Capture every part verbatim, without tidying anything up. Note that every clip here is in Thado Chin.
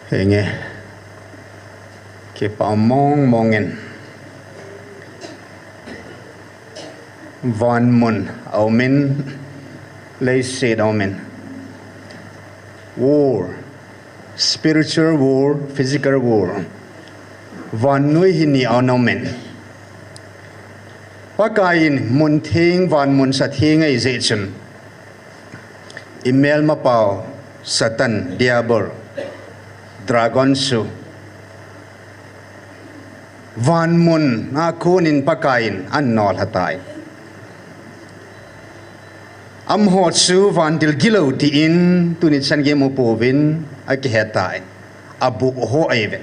Henge. Kipa mong mongin. Vanmun aumin, leiset aumin. War, spiritual war, physical war. Vannoi hi ni aumin. Pakaiyin mun theng, vanmun sa theng eijeh chun, imelmapau Satan, Diabol, Dragon chu vanmun a konin Pakaiyin anolhatai. Amaho chu vantil gilou tin tuni chan geiya mupouvin akihetai. Abuh ho ahiuve.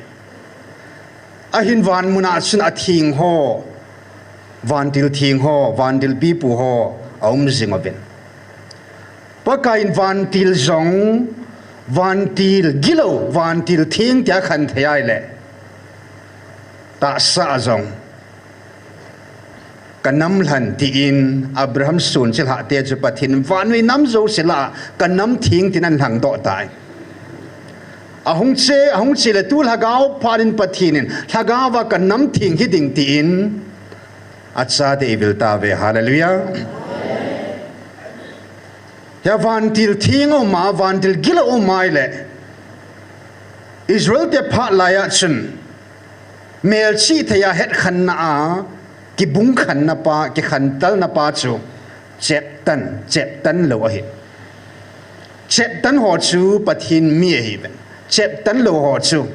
Ahin vanmun a chun atheng ho, vantil theng ho, vantil pipu ho aum jing uvin. Pakaiyin vantil jong, vantil gilou, vantil theng tia khan thei ahile, tahsa a jong, kanam lhan tin Abraham sun chilhah te chu Pathen vannoi nam jouse lah a kanam theng tin ahin lhangdoh tai. Ahung che, ahung che le tu lhagao phat in Pathen in lhagao a kanam theng hiding tin achate eivil tauve. Hallelujah. Hiya vantil theng aum a, vantil gilou aum ahile, Israel te phat laiya chun, melchih theiya hetkhenna a, kibungkhenna pa, kikhentelna pa chu, cheptan, cheptan lou ahi. Cheptan ho chu Pathen mi ahiuve. Cheptan lou ho chu,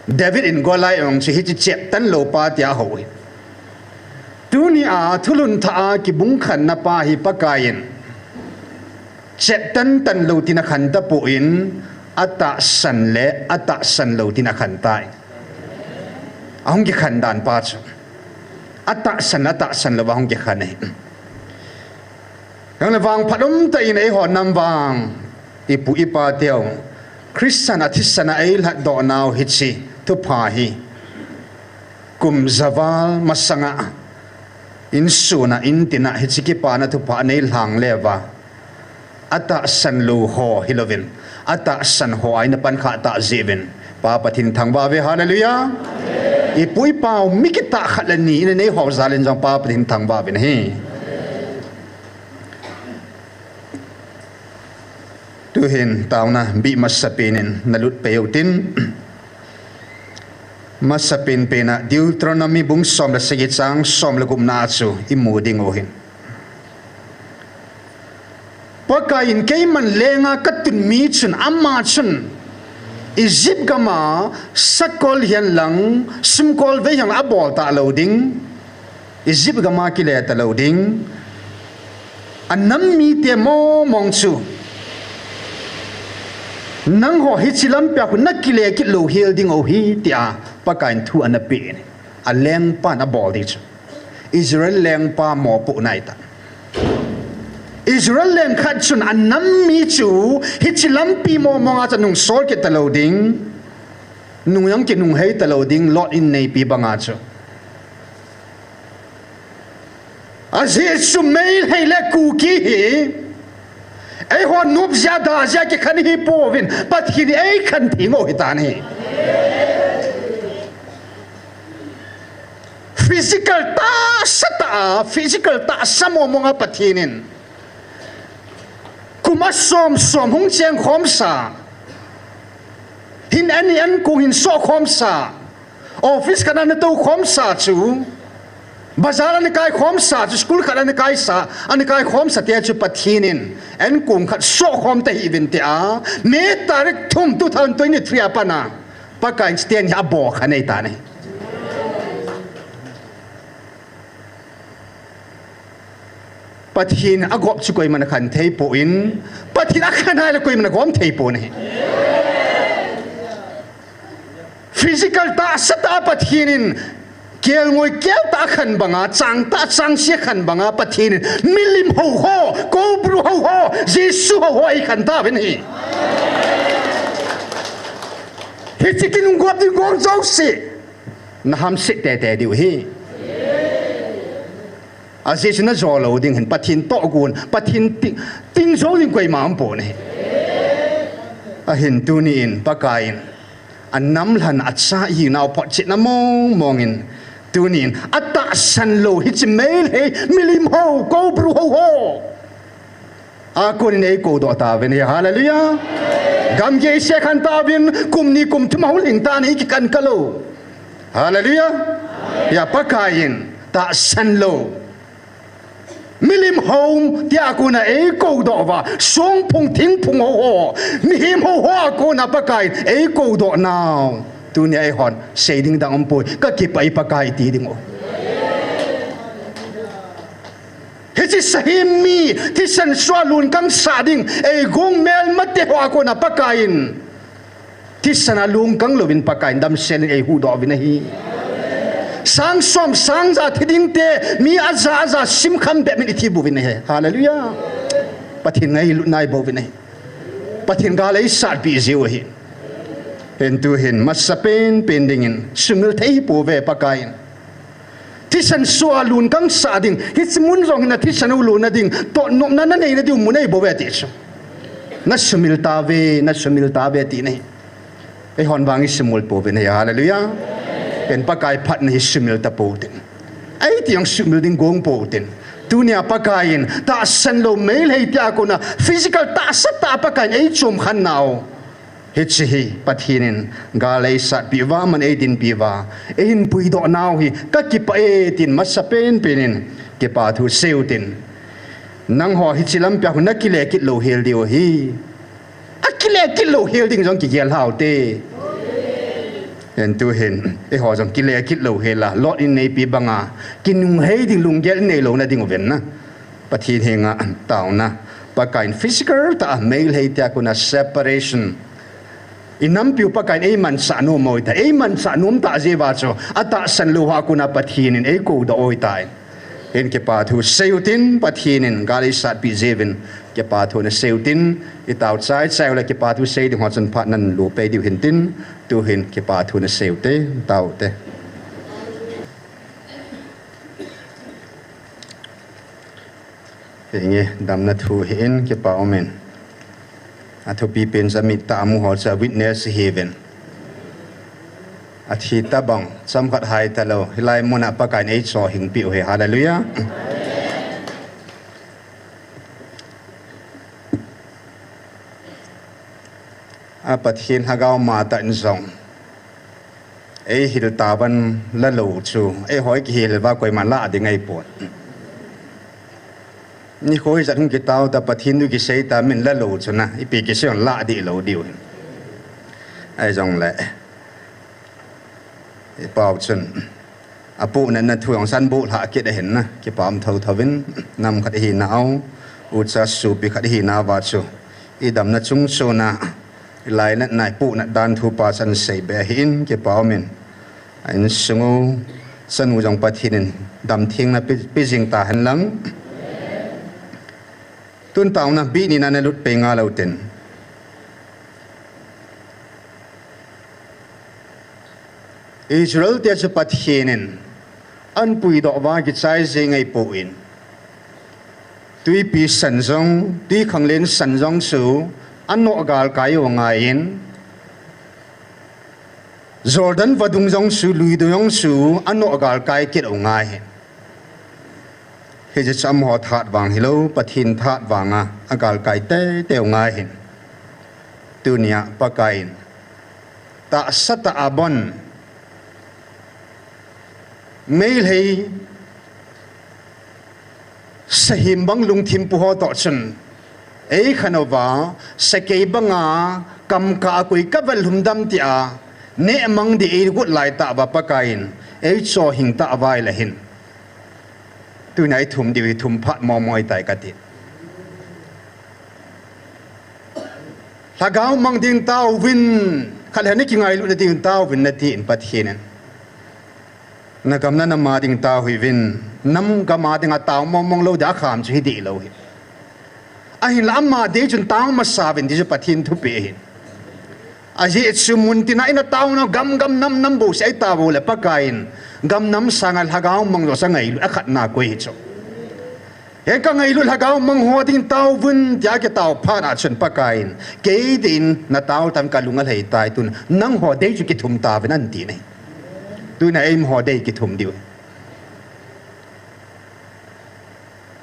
David in Goliath jong chu hiche cheptan lou pa tia ahou ahi. Tunia thulhun thah a kibungkhenna pa hi Pakaiyin cheptan tan lou tin akhen tapon, atahsan le atahsan lou tin akhen tai. Ahung kikhen dan pa chu, atahsan, atahsan lou ahung kikhen ahi. Hijongle vangphat umtah in eiho nam vang, ipu ipa teu, Christian a thisan a eilhatdoh nau hiche thupha hi, kum javal masanga, insung a, intin a hiche kipana thupha neilhang leuva, atahsan lou ho hilouvin, atahsan ho a ina pankhah tah jeh uvin, Pa Pathen thangvah uve. Hallelujah. Ipu ipau mi kitah khat le ni ina neihou jal in jong Pa Pathen thangvah uvin ahi. Tuhin taona bih masapen in nalut peh utin. Masapen pen a Deuteronomy bung som le sagi chang som le gupna a chu imu ding u ahin. Pakaiyin keiman lenga katun mi chun, ama chun Egypt gam a sakol hihen lang, sumkol vei hihen lang abol talou ding. Egypt gam a kile talou ding. Anam mite mong mong chu, nangho hiche lampi a khu nakile kit lou hel ding u ahi, tia Pakaiyin thu ana peh in, alengpan abol ding chu. Israel lengpa mopohna ahitai. Israel leng khat chun anam mi chu hiche lampi mong mong a chu anung sol kit talou ding. Nung jong kinung hei talou ding, Lot in neipi banga chu. Ajeh chu Meitei le Kuki hi eiho nop jeh a, da jeh a kikhen hi pouvin, Pathen in eikhen theng u ahitan ahi. Physical tahsa tah a, physical tahsa mong mong a Pathen in kum asom som hung cheng khomsa, hin ani ankong hin soh khomsa, office khat a ana tou khomsa chu, bazar ana kai khomsa chu, school khat ana kaisa, ana kai khomsa te chu Pathen in ankong khat soh khom tahih uvin, tia May tarik thum, two thousand twenty-three a pat a Pakaiyin chuteng hi abohkhen ahitan ahi. Pathen agop chu koiman akhen thei poi, Pathen akhen ahile koiman agom thei poi. Physical tahsa tah a Pathen in kelngoi kel tah a khen banga, chang tah changse a khen banga Pathen in milim hou ho, kobru hou ho, Jesu hou ho eikhen tauvin ahi. Hiche kinunggop ding gong jouse nahamset tete diu ahi. Ajeh chu najo lou ding hin Pathen tohgon, Pathen ting, ting jou ding koima umpon ahi. Ahin tuni in Pakaiyin Anam lhan acha ihinau photchetna mong mongin, tunin atahsan lou hiche Meitei milim ho, Koubru ho ho a konin eikou doh tauvin ahi. Hallelujah. Gamgi eisekhan tauvin, kum ni kum thum ahung lhing tan, eikikan kalou. Hallelujah. Hia Pakai in tahsan lou milim ho tia kona eikou doh uva, songphung thingphung ho ho, mihem ho ho a kona Pakai in eikou doh nau, tunia eihon sei ding dang umpoi, kakipah e Pakai ti ding u. Hiche sahem mi, thisan soh a lungkang sah ding, eigong melmate ho a kona Pakai in thisan a lungkang louvin Pakai in damsel in eihuhdoh uvin ahi. Sang som sang ja thi dingte, mi aja aja simkham bep in ithi bouvin ahi. Hallelujah. Pathen ngailutna ibol uvin ahi. Pathen gal eisatpeh jiu ahi. Hin tuhin masapen pen dingin sumil thei hipouve Pakai in. Thisan soh a lungkang sah ding, hiche mun jong hin na thisan u lona ding, totnopna nanei nadiu mun eibol uve ti chu. Nasumil tauve, nasumil tauve tina ahi. Eihon vang isumil pouvin ahi, hallelujah. Ken Pakai phatna hi sumil tapou tin, eiti jong sumil ding gong pou tin, tunia Pakai in tahsan lou Meitei tia kona physical tahsa tah a Pakai in eichom khan nau, hiche hi Pathen in gal eisatpeh uva, aman eidinpi uva, eihin puidoh nau hi kakipah e tin masapen pen in kipathu seiyu tin. Nangho hiche lampia khu nakile kit louhel diu ahi. Akile kit louhel ding jong kigel lhau te. Hin tuhin eiho jong kile kit louhel a, Lot in neipe banga kinunghei ding lunggel inei louna ding uvin na, Pathen henga taona, Pakai in physical tah a Meitei tia kona separation, inampiu Pakai in eimansah nom u ahitai, eimansah nom tah jeh uva chu atahsan lou hoa kona Pathen in eikou doh u ahitai. Hin kipathu seiyu tin, Pathen in gal eisatpeh jiuvin, kipathu naseiyu tin, itao chai chai uleh kipathu sei ding ho chun phat nan lo pei diu hin tin, tuhin kipathu naseiyu te, tao te. Hinge, damna thu hi in kipa umin. Athupi pen chu amit tah a mu ho chu witness hiuvin. Athi tabang, chomkhat hai talou, hilai muna Pakai in eichohhingpeh u ahi, hallelujah. A Pathen lhagao matah in jong eihil tauvin, la lou chu, eiho ikihil uva koiman lah ding ahipon. Nikho ijat hung kitao ta, Pathen thu kisei ta, min la lou chu na, ipi kisei hon lah dih lou diu hin. Ahijongle, ipao chun apohnatna thu jong san boh lhah kit ahin na, kipa um thotho in, nam khat ihinau, ucha sopi khat ihinauva chu, idamna chung chuna, ilainatna ipohnat dan thu pa chan seibe ahin, kipa umin. A insung u chanu jong Pathen in damtheina pe, pe jing tahen lang. Tun taona bih nina nalut pei ngalou tin. Israel te chu Pathen in ahin puidoh uva kichai jeng ahipon, twipi san jong, twikhanglen san jong chu anoh galkai u angaiyin, Jordan vadung jong chu, luidung jong chu anoh galkai kit u angai ahin. Hiche chu amaho thahat vang hilou, Pathen thahat vanga agalkai teitei u angai ahin. Tunia Pakai in tahsa tah a bon, Meitei sahem bang lungthim pu ho toh chun eikhen uva, sakei banga kamkah a koi kavel lhumdam tia nehmang ding eigot laitah uva Pakai in eichohhing tah uva ahile hin, tunia ithum diu hi thum phat momo ahitai kati. Lhagao mang ding taovin, khat le khat kingailutna ding taovin natin Pathen in, nagam le nam a ding tao hih uvin, nam gam a dinga tao mongmong lou dia akham chu hidih lou ahi. Ahinla ama ding chun tao masa uvin ti chu Pathen thupeh ahi. Ajeh chu muntina ina taonau gam gam nam nam bouseh a itao uleh Pakai in gam nam sanga lhagao mang jouse angailut, akhatna koi hichu. He ka ngailut lhagao mang ho dingin taovun tia kitao phat a chun Pakaiyin, kei din natao tan kalung alhai tai tun, nangho dei chu kithum tauvin ati ahi. Tuna eiho dei kithum diu.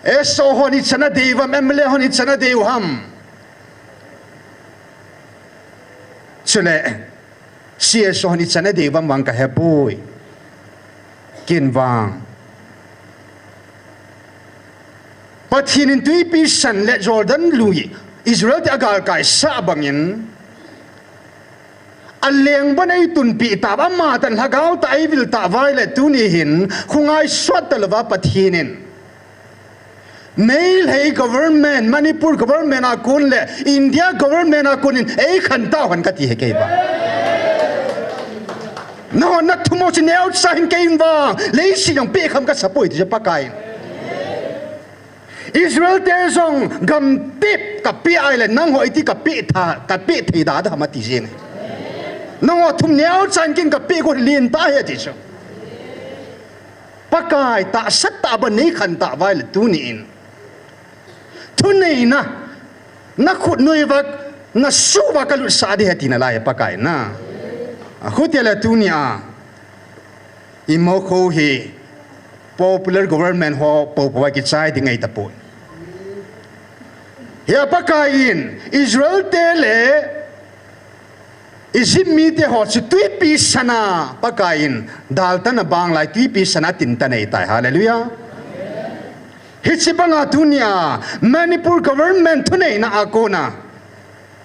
Eiho hon ichan adei uvem, M L A hon ichan adei u ham. Chule, C S O hon ichan adei uvem vang kahepoi. Kei vang. Pathen in Twipi San le Jordan lui, Israel te agalkai sah bangin, aleng bon eitunpi tauva, ama tan lhagao tah eivil tauva ahile tuni hin, khongai sot talouva Pathen in Meitei government, Manipur government a kon le India government a kon in eikhen tauhen kati ahi kei vang. Nangho nathum u chu neocha hin kei vang leiset jong peh kham kasapoi ti chu Pakaiyin. Israel te jong gamtep kapeh ahile nangho iti kapeh tha, kapeh thei da da ham ati jeng. Nangho thum neocha hin kei kapeh got len tah ahi ati chu. Pakai tahsa tah bou neikhen tauva ahile tuni in. Thuneina, nakhut noiuva, nasuh uva kalutsah ding ahi tina lai Pakaiyin. Achuti le tunia, imukhu hi popular government ho poupou a kichai ding ahitapoi. Hia Pakaiyin, Israel te le Egypt mite ho chu Twipi San a Pakaiyin daltan abang lai, Twipi San a tintan ahitai. Hallelujah. Hiche banga tunia Manipur government thuneina a kona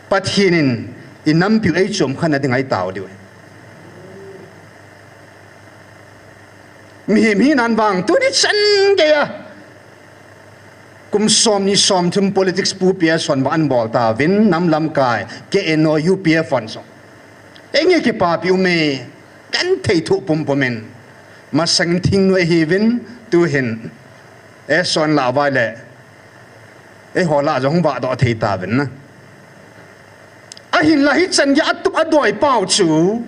Pathen in inampiu eichom khen nading ahitao diu. Mihem hina vang tuni chan geiya kum somni somthum politics pupi a son bang anabol tauvin, nam lamkai, K N O, U P F hon jong. Eingei kipapi ume, kathei thuh pumpum in. Masangin thingnoi ihiuvin, tuhin. Eison lah uva ahile, eiho lah jong vahdoh thei tauvin na. Ahinla hichan gei atup adoi pau chu,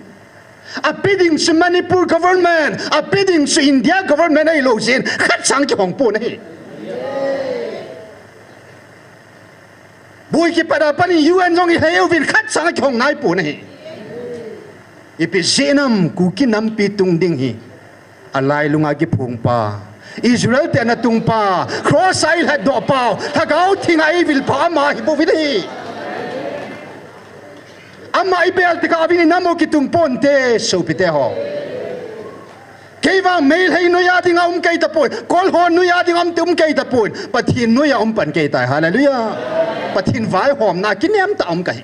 ape ding chu Manipur government, ape ding chu India government ahilou jeh in khatcha kihong pon ahi. Boi kipat a pat in U N jong ihei uvin khatcha kihong nai pon ahi. Ipi jeh ham, Kuki nampi tung ding hi alailunga kiphong pa, Israel te ana tung pa, cross a eilhatdoh pau, Lhagao Theng a eivil pau ama hi bouvin ahi. Ama ibel tokah uvin inam u kitung ponte, sopite ho. Kei vang Meitei noiya dinga um kei tapon, Kol ho noiya dinga um te um kei tapon, Pathen noiya um pan kei tai, hallelujah. Pathen vaihomna kinem tah um kahi.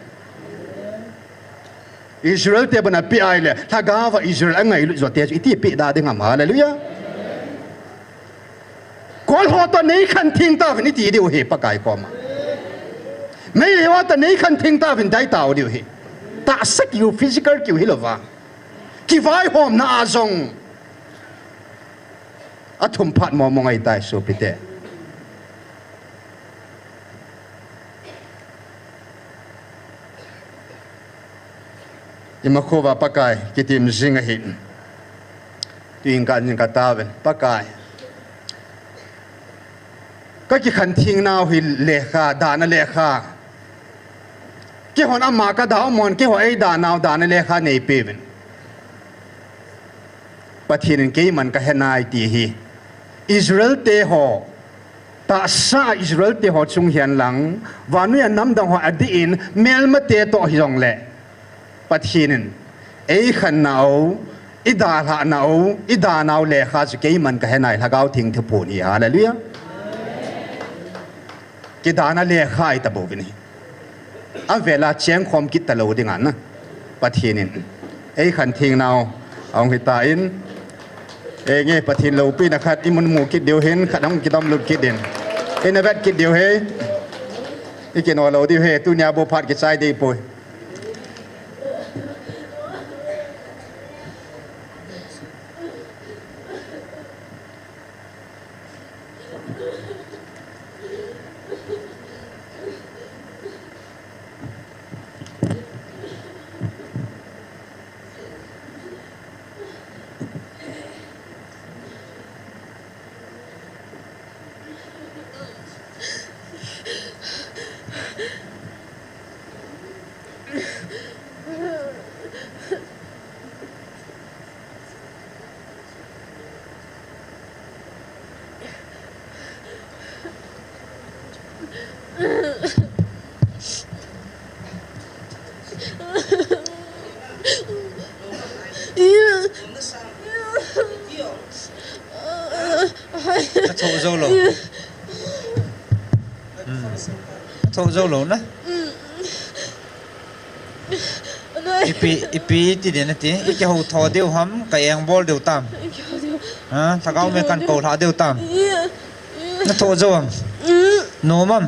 Israel te bou ana pe ahile, Lhagao va Israel angailut jote chu iti pe da ding ham, hallelujah. Kol ho toh neikhen theng tauvin iti diu ahi Pakai koma. Meitei ho toh neikhen theng tauvin ti tao diu ahi. Tahsa kiu, physical kiu hilouva, kivaihomna a jong athum phat mong mong ahitai sopite. Imakhouva Pakai kitim jing ahi. Tuin kahin kataovin, Pakai, kakikhen theng nau hi lekha, dana lekha, keihon ama kada um hon, keiho eidanau dana lekha neipeuvin. Pathen in keiman kahenai ti hi Israel te ho, tahsa Israel te ho chung hihen lang, vannoi a namdang ho adeh in, melmate toh hijongle, Pathen in eikhen nau, idalhah nau, idanau lekha chu keiman kahenai, Lhagao Theng thuphon hi, hallelujah. Kidana lekha ahitapouvin ahi. Avela chengkhom kit talou dinga na, Pathen in eikhen theng nau ahung hitan, einge Pathen loupina khat imu mu kit diu ahin, khat ahung kidom lut kit in, ina vet kit diu ahi. Ikino lou diu ahi, tunia bou phat kichai ding ahipoi. Thoh jou lou. Hmm. Thoh jou lou na. Ipi, ipi ti ding nati. I kihou tho diu ham, ka engbol diu tam. Ha, lhagao me kan kou lha diu tam. Na thoh jou am? Nom am?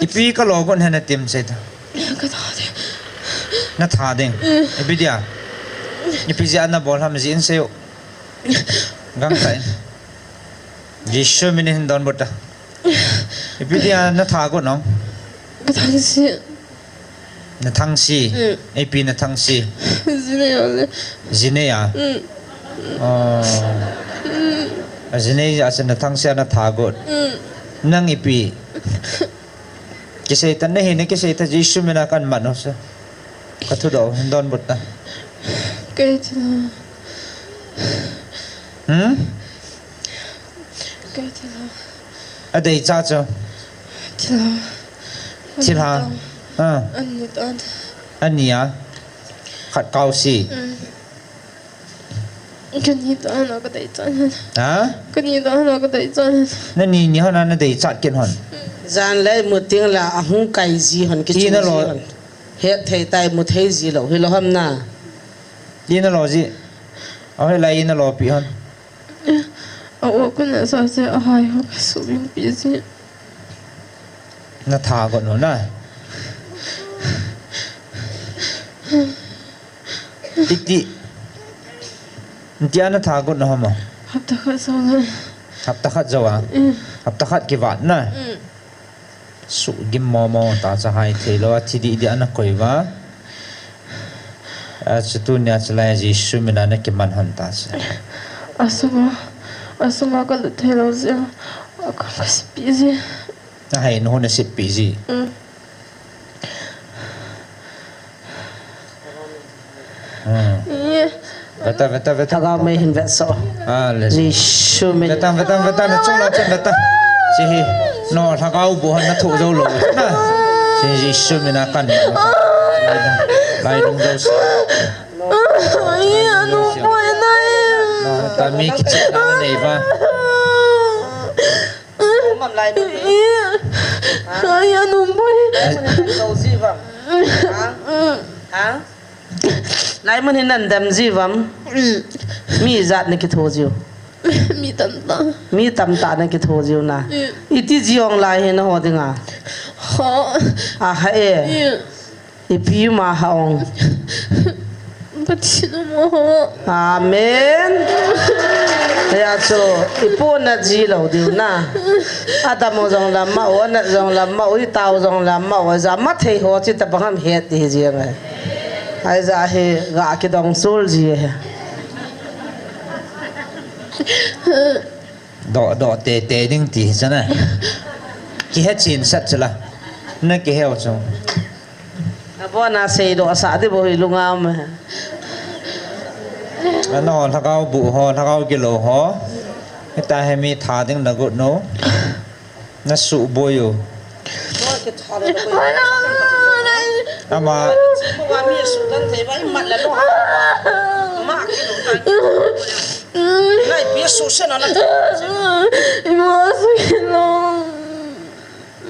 Ipi ka lo gon hen na tim sei ta. Ka tha ding. Na tha ding. Ipi dia? Ipi jeh a na bol ham jin sei u. Gangtah in. Jesu min in hin donbut ta. Ipi dia na tha gon ham? Ka thangsi. Na thangsi. Mm. Ipi na thangsi? Jinei a le. Jinei a? Mm. Oh. Mm. A jinei a se na thangsi a na tha gon. Mm. Nang ipi? Kisei ta na hi na kisei ta Jesu min a kan man u se. Ka thudoh, hin donbut ta. Kei thil. Hmm? Kei thil. A dei cha chu. Thil. Thil ha. Ah. Ani tan. Ani a. Khat kau si. Mm. Kani ta na ka dei chan. Ha? Kani ta na ka dei chan. Na ni ni hon na dei chat kin hon. Jan lei mu ting la ahung kai ji hon ki. I na lo. Hon. Het thei tai mu thei ji lou. Hi lou ham na. I na lo ji. A hoi lai i na lo pi hon. A o kun a sa se a hai ho ka su bing pi ji. Na tha gon u na. Iti. Iti a na tha gon u ham a? Hapta khat jou a. Hapta khat jou a? Mm. Hapta khat kivat na? Mm. Su gim momo ta cha hai thei lou a thi di di a na koi va. A chu tunia chu lai Jesu min a na kiman hon ta cha. A suma, a suma ka lut thei lou ji a. A ka ka sipi ji. Na hai nu na sipi ji. Mm. Hmm. Veta, veta, veta. Lhagao mei hin vetsah. Ah, le. Jesu min. Veta, veta, veta, na chung na chung veta. Chi hi. No, lhagao bu han na thoh jou lou. Na. Chi Jesu min a kan. Lai dung, lai dung jou sa. Ai, anu poi nai. No, ta mi kichi na nei va. Mom lai mun hi. Ha? Ai, anu poi. Lai mun hi na jou ji vam. Ha? Ha? Lai mun hi nan dem ji vam. Mm. Mi ijat na kitho jiu? Mi tamtah. Mi tamtah na kitho jiu na. Mm. Iti ji ong lai hi na ho dinga? Ha. A ha e. Mm. Ipi ma ha ong? Pathen ma ha. Amen. Hia chu, ipu na ji lou diu na. Adam u jong lam ma u, Anat jong lam ma u, Itau jong lam ma u, ja ma thei ho chi tabang ham het ti hi jeng ai. Ai ja hi ga kidong sul ji he. Doh, doh, te, te ding ti hi chana. Kihe chin sat chula. Na kihe u chu. Abona seidoh sa di bou hi lunga um e. Ano, lhagao bu ho, lhagao gilou ho. Hita hi mi tha ding na got no. Na suboi u. Ama. Ima su kilo.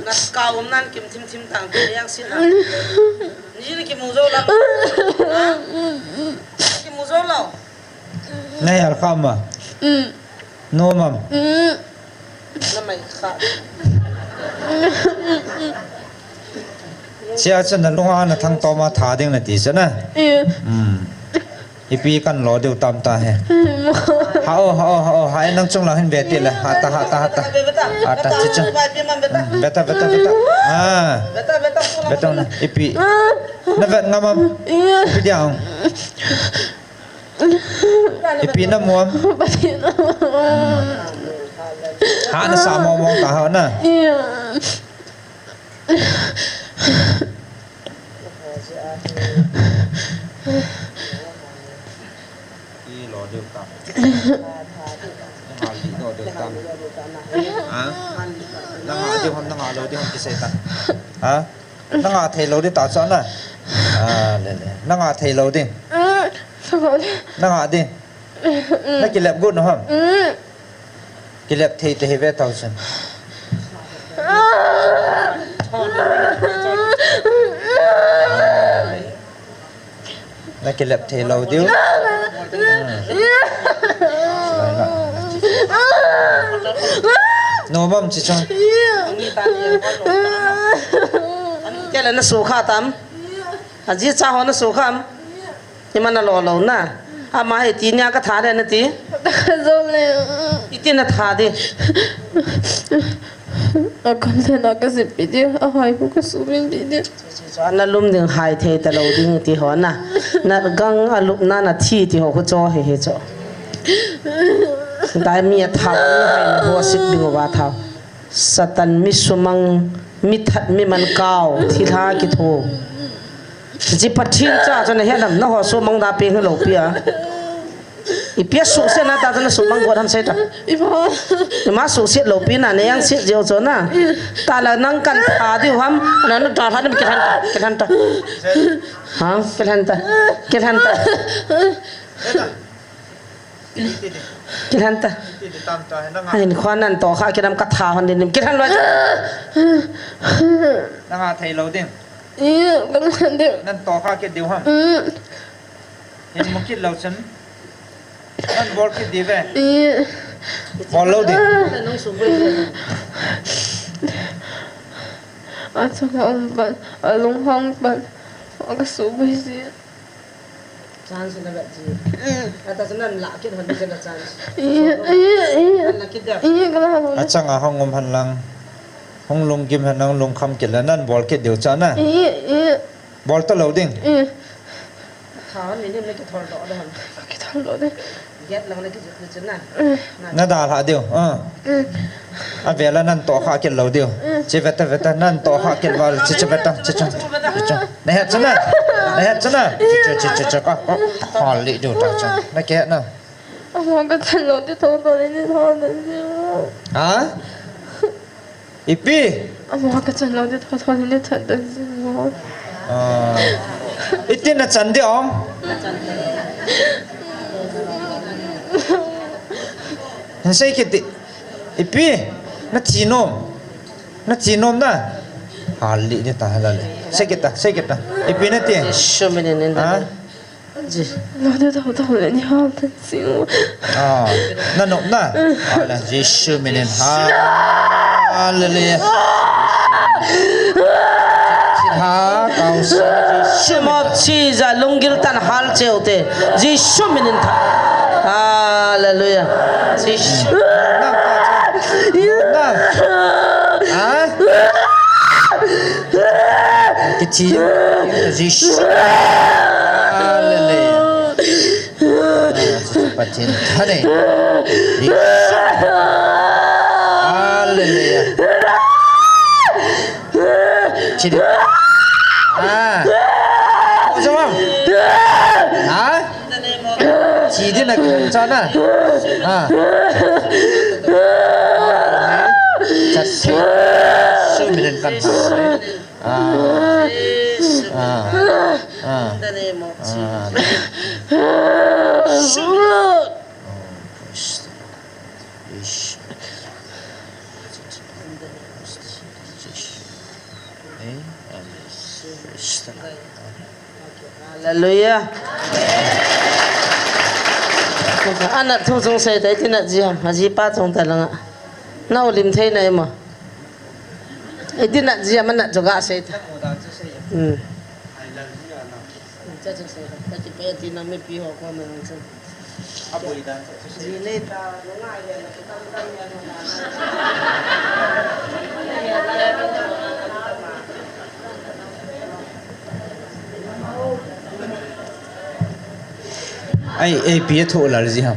Na kau um nan kim thim thim tang, yang sin ha. Ni ni kimu jou lou. Ha? Kimu jou lou. Nei al kham a. Mm. No mam. Mm. Na mai kha. Sia chun na lunga na thang toma tha ding na ti chana. Mm. Mm. Ipi kan lo diu tam ta he. Ha o, ha o, ha o, ha e nang chung lang hin ve ti le. Ha ta, ha ta, ha ta. Ha ta, chi chung. Mm, ve ta, ve ta, ve ta. Ah. Ve ta na. Ipi. Na vet ngam am. Ipi diang. Ipi na mu am. Ha na sa mo mo ta ha na. I lo diu tam. Na nga li lo diu tam. Ha? Na nga diu ham, na nga lo diu ham kisei tam. Ha? Na nga thei lo diu ta cha na. Ah, le le. Na nga thei lo diu. Na nga diu. Na kilep got no ham. Kilep thei te hi ve tau chun. Na kilep thei lou diu. Hmm. Nom am chi chun. Kei le na sukha tam. Aji cha ho na sukha am. Ima na lo lo na. Ama hi ti nia ka tha le na ti. Ka zo le. Iti na tha di. A kam le na ka sip pi di. A hai bu ka su bin pi di. Chu, chu, chu, ana lum ding hai thei ta lo ding ti ho na. Na gang a lup na na thi ti ho khu cho hi hi cho. Dai mi a thau, mi hai na ho sik ding uva thau. Satan mi sumang, mi that mi man kau, thilha kitho. Ji Pathen cha cha na he lam na ho sumang da pe lo pia. Ipi a suhset na ta, ta na sumang got ham sei ta. Ima. Ima suhset lou pi na, na jang set jeng chu na. Ta la nang kan tha diu ham, na na dalha na kilhen ta, kilhen ta. Ha, kilhen ta, kilhen ta. Kilhen ta. Ahin khua nan to kha kilam ka tha hon din kilhen lo. Nang a thei lou ding. Iya, kan han de. Nan to kha kit diu ham. Mm. Hin mu kit lou chun. Nan bol kit diu ve. Iya. Bol lou ding. A chang a um pan, a lunghang pan, a ka suboi si. Chance na vet ji. Mm. Ata chun nan la kit hon di chun a chance. Iya, iya, iya. Nan la kit dia. Iya, ka la hon. A chang a hung um hen lang. Hung lunggim hen lang, lungkham kit le nan bol kit diu cha na. Iya, iya. Bol ta lou ding. Mm. Tha hon ni nim le kithol doh doh hon. Kithol doh ding. Get lang le kijut ni chun na. Mm. Na dalha diu. Ah. Mm. A vela nan to kha kit lou diu. Mm. Chi veta veta nan to kha kit val chi chi veta chi chi. Chi chi. Na het chun na. Na het chun na. Chi chi chi chi chi ka. Ka. Hol li diu ta chun. Na ke na. Ama ka chan lou ti tho tho ni tho tho ni. Ha? Ipi? Ama ka chan lou ti tho tho ni tho tho ni. Ah. Iti na chan di om? Hin sei kit di. Ipi? Na thi nom? Na thi nom na? Hal li di ta hala le. Sei kit ta, sei kit ta. Ipi na ti? Jesu minin in. Ha? Ji. Lou de tho tho le ni hal ta sing. Ah, na nom na? Hala, Jesu minin. Hallelujah. Sit ha, kau sa, Jesu min. Name of Jesus, lunggil tan hal cheu te. Jesu minin tha. Hallelujah. Jesu. Nom na? Ha? Kithi. Jesu. Hallelujah. Pathen thane. Hallelujah. Chidi. Ah. Ojawang. Ha? Chidi na khan chana. Ah. Chat. Su minen kan. Ah. Ah. Ah. In the name of Jesus. Oh, praise the Lord. Yes. In the name of Jesus. Amen. Praise the Lord. Hallelujah. Anat thu chung sei tai, iti nat ji ham, aji pa chung ta langa. Na u lim thei na ima. Iti nat ji ham, anat chu ga sei ta. Hmm. Ai, ai, ipi a thoh lal ji ham.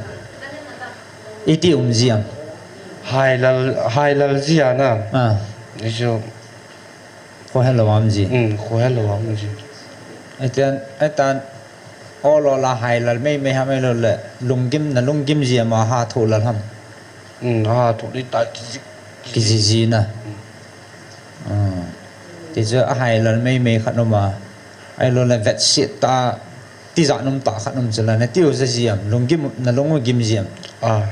Iti um ji ham. Hai lal, hai lal ji ana. Ah. Ni jo. Khohel lou a um ji. Hmm, khohel lou a um ji. Etian, etan, ol ol a hai lal mei mei ham, ahilou le, lunggim na lunggim ji ham, aha thoh lal ham. Hmm, aha thoh lal ta kiji. Kiji ji na. Hmm. Hmm. Ti chu a hai lal mei mei khat um a. Ahilou le vetsit ta, tijat um ta khat um chu la, na tiu ja ji ham, lunggim, na lung u gim ji ham. Ah.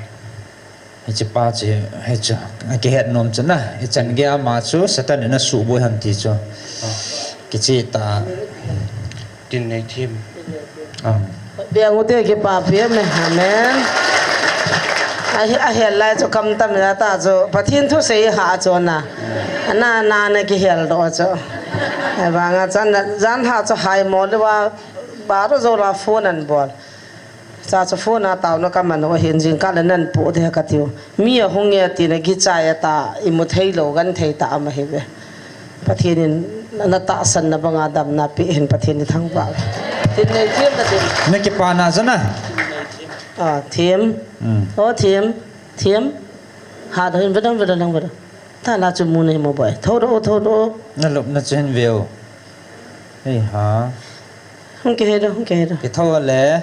Hiche pa chu, hiche, akihet nom chu na, hichan gei ama chu Satan in asuhboi ham ti chu. Kicheh ta. Tin nei thim. Ah. Beng ute, kipa pi me. Amen. Ahi, ahel lai chu kam tam ja ta chu. Pathen thusei ha chu na. Ana, ana kihel doh chu. Ahivanga chan, jan ha chu hai mo le va, baro jo la phone an bol. Cha chu phone a taona kaman u ahin, jingkah le nan pu de katiu. Mi ahung e tina kichai ta, imu thei lou, gan thei ta ama hi ve. Pathen in na tahsan na banga damna pe hin Pathen in thangvah. Tin nei thim na tin. Na kipana jana. Ah, thim. Hmm. Oh, thim. Thim. Ha da hin vedang vedang vedang. Ta la chu mu nei mo boi. Tho do, tho do. Na lop na chen veu. Hei ha. Hung ke he do, hung ke he do. Ke tho le.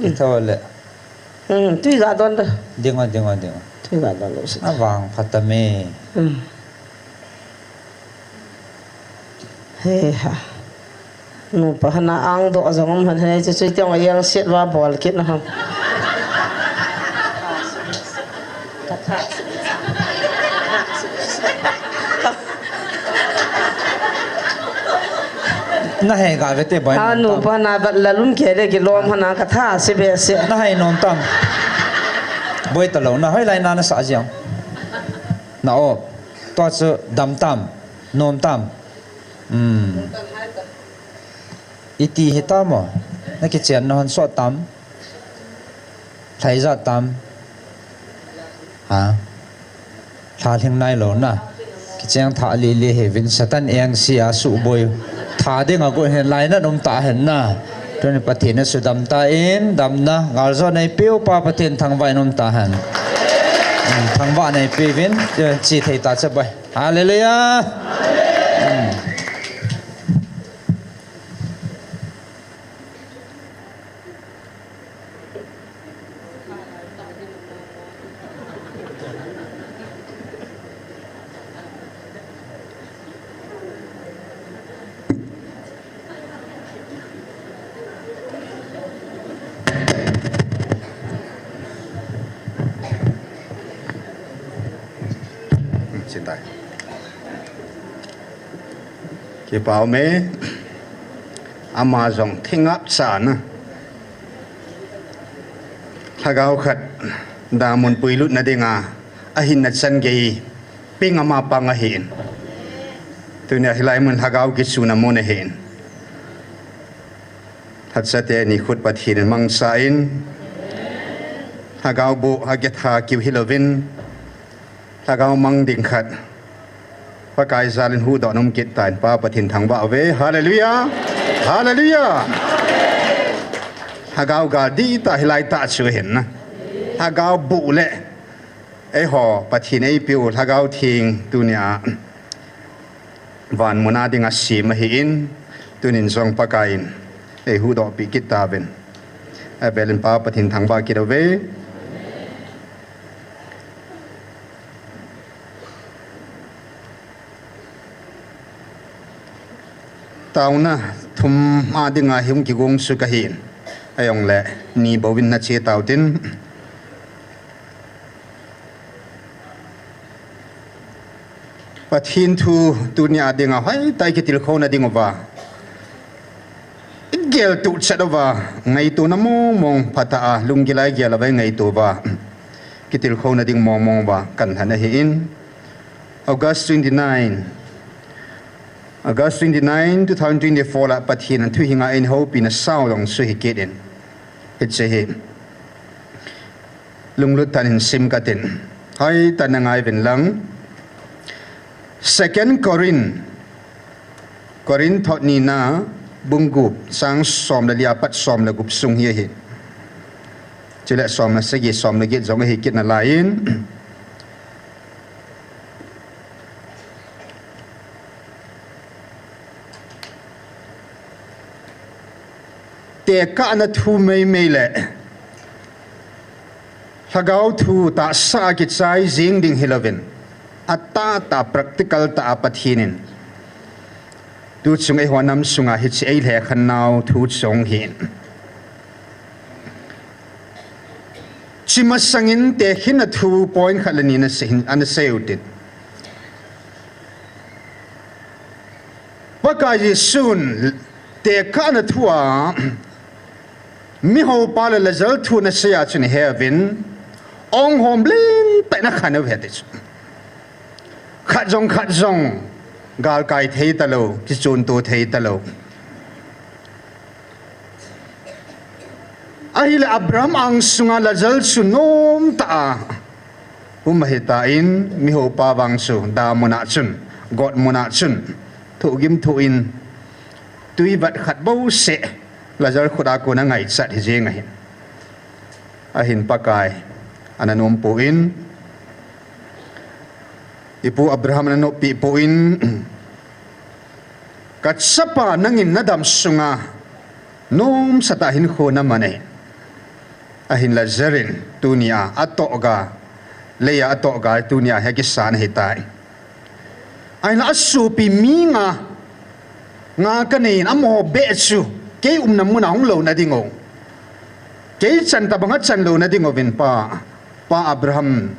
Ke tho le. Hmm, tui ga don da. Ding o, ding o, ding o. Tui ga don lo si. Avang phat ta me. Hmm. He ha. Nupa hana ang doh jong um han he, chu chu tiang a yel set va bol kit na ham. Na hei ga ve te bai. Ha, nupa na bat la lum ke le kilom hana ka tha se be se. Na hei nom tam. Boi ta lo, na hoi lai na na sa jiang. Na o. Tua chu dam tam, nom tam. Hmm. Iti hi tam o. Na kichen na hon so tam. Thai ja tam. Ha. Tha hling nai lo na. Kicheng tha li li he vin Satan eng si a suboi. Tha ding a go hen lai na nom ta hen na. Tuni Pathen na sudam ta in, damna. Ngal jo nei piu pa Pathen thangvah in um ta hen. Hmm, thangvah nei piu vin, chi thei ta che bai. Hallelujah. Hmm. Kipa um e, ama jong thingap cha na. Lhagao khat damun puilut na dinga, ahin na chan gei, ping ama pang ahin. Tunia hilai mun lhagao kichuna mun ahin. Lhacha te ni khut Pathen in mangcha in. Lhagao bu ha ke tha kiu hilovin. Lhagao mang ding khat. Pakai jal in huhdoh nom kit ta in pa Pathen thangvah uve. Hallelujah. Hallelujah. Lhagao gal di ta hilai ta chu hin na. Lhagao bu le. Eiho Pathen eipiu Lhagao Theng tunia. Van muna dinga sem ahin, tunin jong Pakai in, eihuhdoh pi kit ta uvin. Avel in pa Pathen thangvah kit uve. Tauna thum a dinga hung kigong chu kahin. Ajong le, ni bouvin na che tau tin. Pathen thu tunia dinga hoitah a kitilkhouna ding uva. Igel tuh chet uva, ngaituna mong mong phatah a, lunggil a igel uva ngaito uva. Kitilkhouna ding mong mong uva, kan lhan ahin. August twenty-nine. August twenty-nine, two thousand twenty-four la Pathen in thuhinga eihoupi na sao dong chu hi kit in. Hiche hi. Lunglut tah in sim katin. Hoitah in na ngai uvin lang. Second Corinth. Corinth thot nina bung gup chang som le li a pat som le gup sung hi ahi. Chule som le sagi som le get jong ahi kit nalai in. Tekahna thu meimei le Lhagao thu tahsa a kichai jing ding hilouvin, atahtah practical tah a Pathen in tuchung eiho nam sunga hiche eilhekhen nau thu chung hin. Hiche masangin tekhinna thu point khat le ni ana sei, ana sei utin. Pakai Jesun tekahna thua, mihoupa le Lazar thu ana sei a chun iheuvin, ong hom lentah in akhen uve ti chu. Khat jong khat jong galkai thei talou, kichonto thei talou. Ahile Abraham angsunga Lazar chu nomtah a um ahitan, mihoupa vang chu damun a chun, gotmun a chun, thohgim thoh in, twivat khat bouseh Lazar khut a kon angaichat hijeng ahi. Ahin Pakai ana nompoi, ipu Abraham ana noppeh poi, kachapa nangin nadam sunga nomsatah hinkho naman ahi. Ahin Lazar in tunia atohga, leiya atohga tunia hi akisan ahitai. Ahinla asopi mi nga, nga kanei in amaho beh chu kei umna muna hung louna ding u, kei chan tobanga chan louna ding uvin pa, pa Abraham,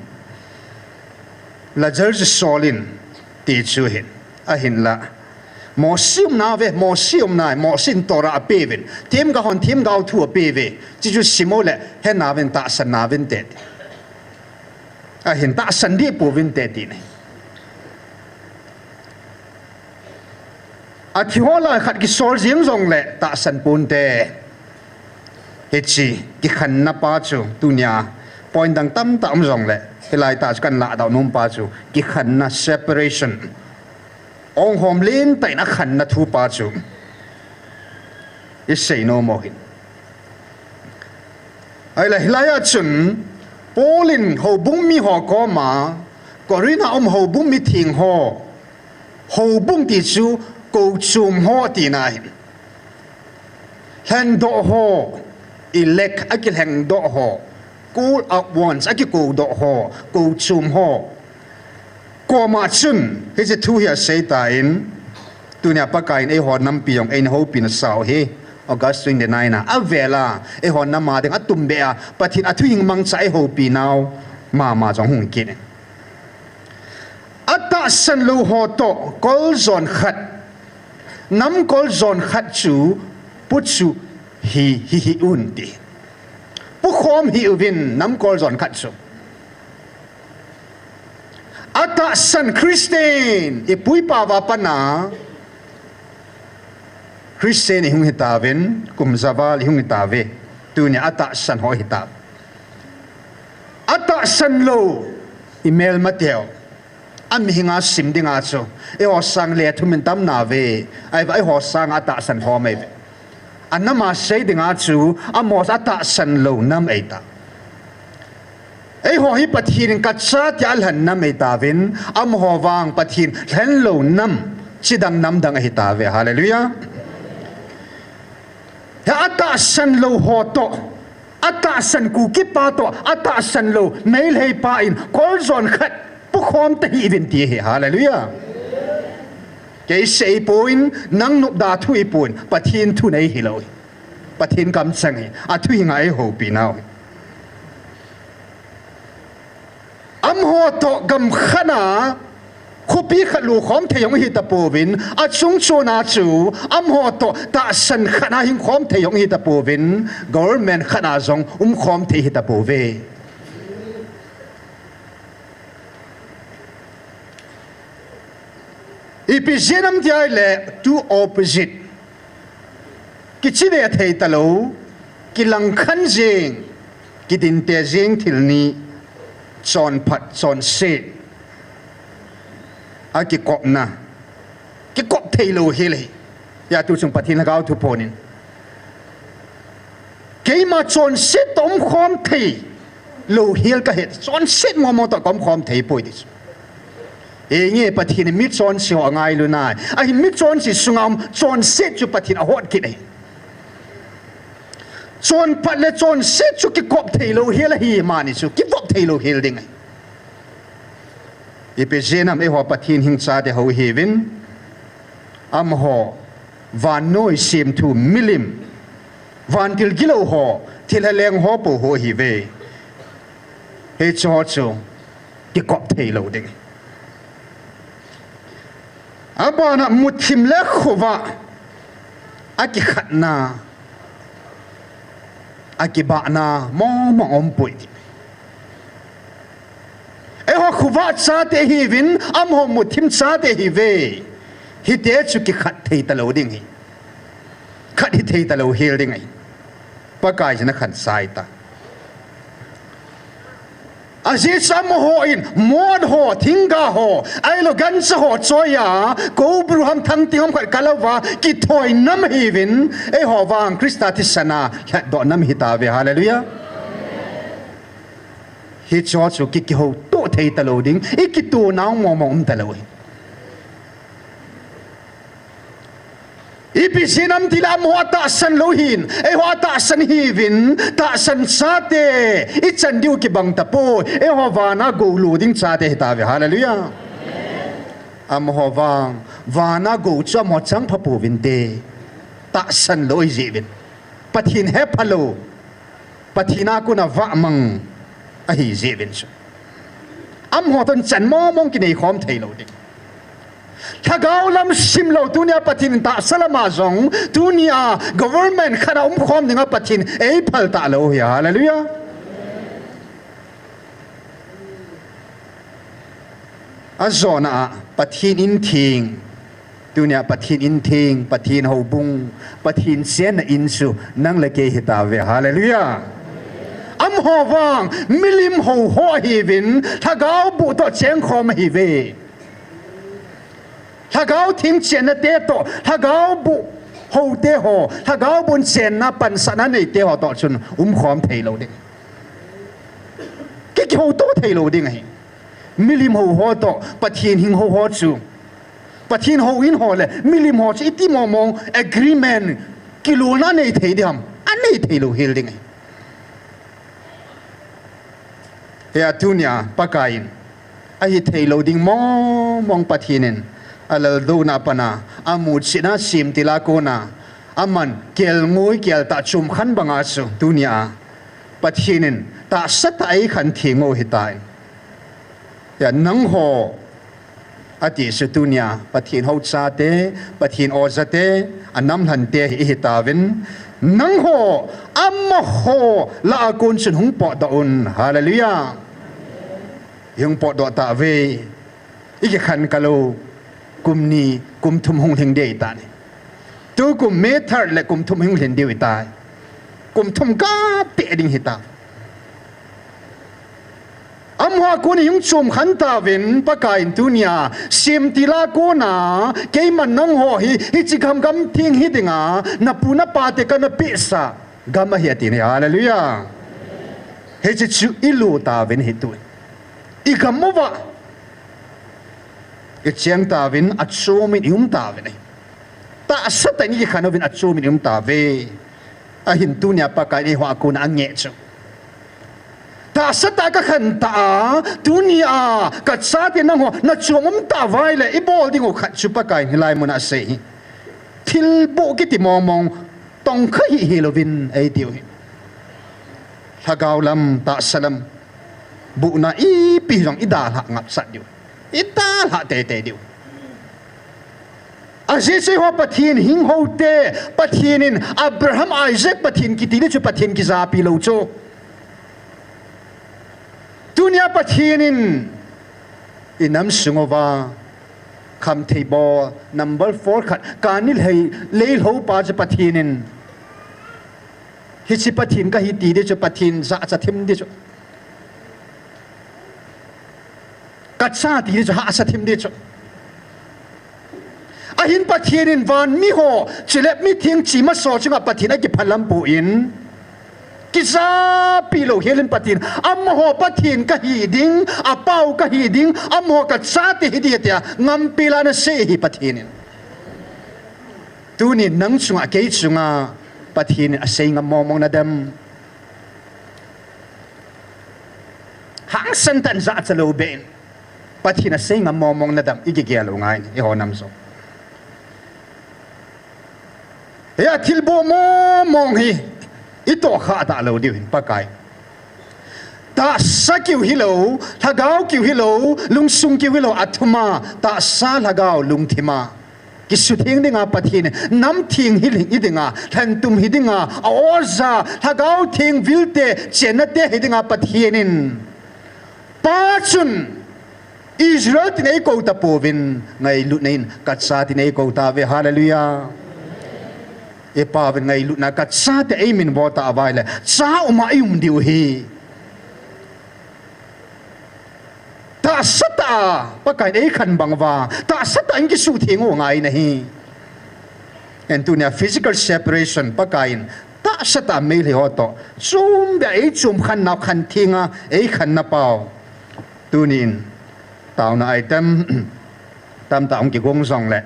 Lazar chu sol in ti chu ahin. Ahinla Mosi umna ve, Mosi umna, Mosi in Torah apeuvin, themgao hon themgao thu apeuve, chuchu simule henauvin, tahsan nauvinte, ahin tahsan deh pouvinte ti ahi. Athiho lai khat kisol jeng jongle tahsan ponte. Hiche kikhenna pa chu tunia point dang tamtah um jongle, hilai tah chu kahin lahdoh nom pa chu kikhenna, separation, ong hom lentah in akhenna thu pa chu isei nom u ahin. Ahile hilai a chun Paul in houbung miho koma, Corinth a um houbung mitheng ho, houbung ti chu kochom ho tina ahin, lhengdoh ho, elect, akilhengdoh ho, called out ones, akikoudoh ho, kochom ho koma chun hiche thu hi aseitan, tunia Pakai in eiho nampi jong eina houpina sau hi, August twenty-nine a, avela eiho nam a ding atumbeh a Pathen athuhing mangcha eihoupinau mama jong hung kit in, atahsan lou ho toh kol jon khat, nam kol jon khat chu pu chu hi, hi, hih un ti. Pukhom hih uvin nam kol jon khat chu. Atahsan Christian, ipu ipa va pana Christian ihung hitauvin, kum ja val ihung hitauve. Tunia atahsan ho ihitauve. Atahsan lou, imelmateu, amihinga sim dinga chu, eiho sang le thum in tam nauve, ahivang eiho sanga atahsan ho meive. Anama sei dinga chu, amaho atahsan lou nam eita. Eiho hi Pathen in kacha tia alhen nam eitauvin, amaho vang Pathen lhenlou nam, chidang namdang ahitauve. Hallelujah. Hi atahsan lou ho toh, atahsan Kuki pa toh, atahsan lou Meitei pa in kol jon khat pukhom tahih uvin ti ahi. Hallelujah. Kei seipoi, nang nopda thu ahipoi, Pathen thu nei hilou hi. Pathen kamcheng hi, athuhinga eihoupinau hi. Amaho toh gam khat a, khopi khat lukhom thei jong hitapouvin, achungchona chu amaho toh tahsan khat a hingkhom thei jong hitapouvin, government khat a jong umkhom thei hitapouve. Ipi jeh ham tia ahile, two opposite, kichide thei talou, kilangkhan jeng, kidinte jeng thil ni, chonphat, chonset, akikopna, kikop theilou hel ahi. Hia tuchung Pathen Lhagao thu phonin, keima chonset toh umkhom theilou hel kahi, chonset momo toh kaumkhom theipoi ti chu. Henge, Pathen in michonse ho angailu nai. Ahin michonse sunga um chonset chu Pathen ahot kit ahi. Chonphat le chonset chu kikop theilou hel ahi, mani chu kivop theilou hel ding ahi. Ipi jeh ham, eiho Pathen hing chate hou ihiuvin, amaho vannoi semthu milim, vantil gilou ho, thilha leng ho pou ho ihiuve. Hiche ho chu kikop thei lou ding. Abana muthim le khovah a kikhatna, a kibahna mong mong umpoi. Eiho khovah chate ihiuvin, amaho muthim chate ihiuve. Hite chu kikhat thei talou ding ahi. Khat hithei talou hel ding ahi. Pakai jin akhan sai ta. Ajeh chu amaho in, mot ho, thingga ho, ahilou gancha ho choiya, kobru ham thangting ham khat kalouva, kithoi nam ahiuvin, eiho vang Christa thisan a lhatdoh nam ahitauve, hallelujah. Hiche ho chu ki, kihoutoh thei talou ding, ikitoh nau mong mong um talou ahi. Ipi jeh ham itile amaho atahsan lou ahin, eiho atahsan ihiuvin, tahsan chate, ichan diu kibang tapoi, eiho vana gou lo ding chate ahitauve, hallelujah. Amaho vang, vana gou chu amaho chang phapouvinte, tahsan lou ahijeh uvin. Pathen hephalou, Pathen a kona vahmang ahijeh uvin chu. Amaho toh chan mong mong kinei khom thei lou ding. Lhagao lam simlou tunia Pathen in tahsa lama jong, tunia government khat a umkhom dinga Pathen eiphal talou ahi, hallelujah. Ajona a Pathen in theng, tunia Pathen in theng, Pathen houbung, Pathen chenna in chu nang le kei ahitauve, hallelujah. Amaho vang milim hou ho ahiuvin, lhagao boh toh chengkhom ahiuve. Lhagao theng chennate toh, lhagao boh houte ho, lhagao boh chenna pansahna neite ho toh chun umkhom thei lou ding. Ki, kihoutoh thei lou ding ahi. Milim hou ho toh Pathen hing hou ho chu, Pathen houin ho le milim ho chu iti mong mong agreement, kilolna anei thei ding ham? Anei thei lou hel ding ahi. Hia tunia Pakai in ahithei lou ding mong mong Pathen in alaldohna a pat a amuchetna semtil a kona aman kelngoi keltah chomkhat banga chu tunia Pathen in tahsa tah a eikhen theng u ahitai. Hia nangho ati chu tunia Pathen hou chate, Pathen o jate, anam lhante hi ihitauvin, nangho amaho lah a kon chun hung potdoh un, hallelujah. Ihung potdoh tauve. Ikikhen kalou kum ni, kum thum hung lhing ding ahitai. Tukum May third le kum thum hung lhing diu ahitai. Kum thum kapeh ding ahitai. Amaho a kon ihung chomkhat tauvin, Pakai in tunia semtil a kona keiman nangho hi, hiche gam gamtheng hi dinga napu napate kana pehsah gam ahi ati ahi, hallelujah. Hiche chu ilu tauvin ahi tu. Igam uva icheng tauvin, achom in ium tauvin ahi. Tahsa tah in ikikhen uvin achom in ium tauve. Ahin tunia Pakai in eiho a kona angeh chu, tahsa tah a kakhen ta a, tunia kachate nangho nachom um tauva ahile ibol dingu khat chu Pakai in hilai muna asei hi, thilboh kiti mong mong tongkha hih hih louvin eitiu ahi. Lhagao lam, tahsa lam, bohna ipi jong idalhah ngapchat diu, idalhah teitei diu. Ajeh chu eiho Pathen hing houte, Pathen in Abraham, Isaac Pathen kiti ding chu Pathen kijapi lou chu, tunia Pathen in inam sung uva khamthei bol number four khat, kani lhei, lei lhou pa chu Pathen in, hiche Pathen kahi ti ding chu Pathen jahcha thim ding chu, kacha ti ding chu hahsa thim ding chu. Ahin Pathen in van miho, chule mitheng chima so chunga Pathen akiphalam poi, kijapi lou hel in Pathen, amaho Pathen kahi ding, apao kahi ding, amaho kachate hiding ahi tia ngampel a ana sei ahi Pathen in. Tuni nang chunga kei chunga Pathen in asei ngam mong mong nadem? Hangsan tah in jahcha lou beh in Pathen asei ngam mong mong nadem? Ikigel u ngai in eiho nam jong. Hia thilboh mong mong hi itohkhah talou diu hin Pakai, Tahsa kiu hilou, lhagao kiu hilou, lungsung kiu hilou, athuma, tahsa lhagao lungthima. Kisutheng dinga Pathen, namtheng hi, hi dinga, lhentum hi dinga, a-oja, lhagao theng vilte, chennate hi dinga Pathen in. Pa chun, Israel tin eikou tapouvin, ngailutna in, kacha tin eikou tauve, hallelujah. Eipau vin ngailutna kachate eiminvo tauva ahile, cha uma i um diu ahi. Tahsa tah a, Pakaiyin eikhen bang uva, tahsa tah in kisutheng u ngai nahi. Ahin tunia physical separation, Pakaiyin tahsa tah a Meitei ho toh, chom beh a eichom khen nau khen thenga, eikhen nau. Tunin, taona item, tamtah hung kigong jongle,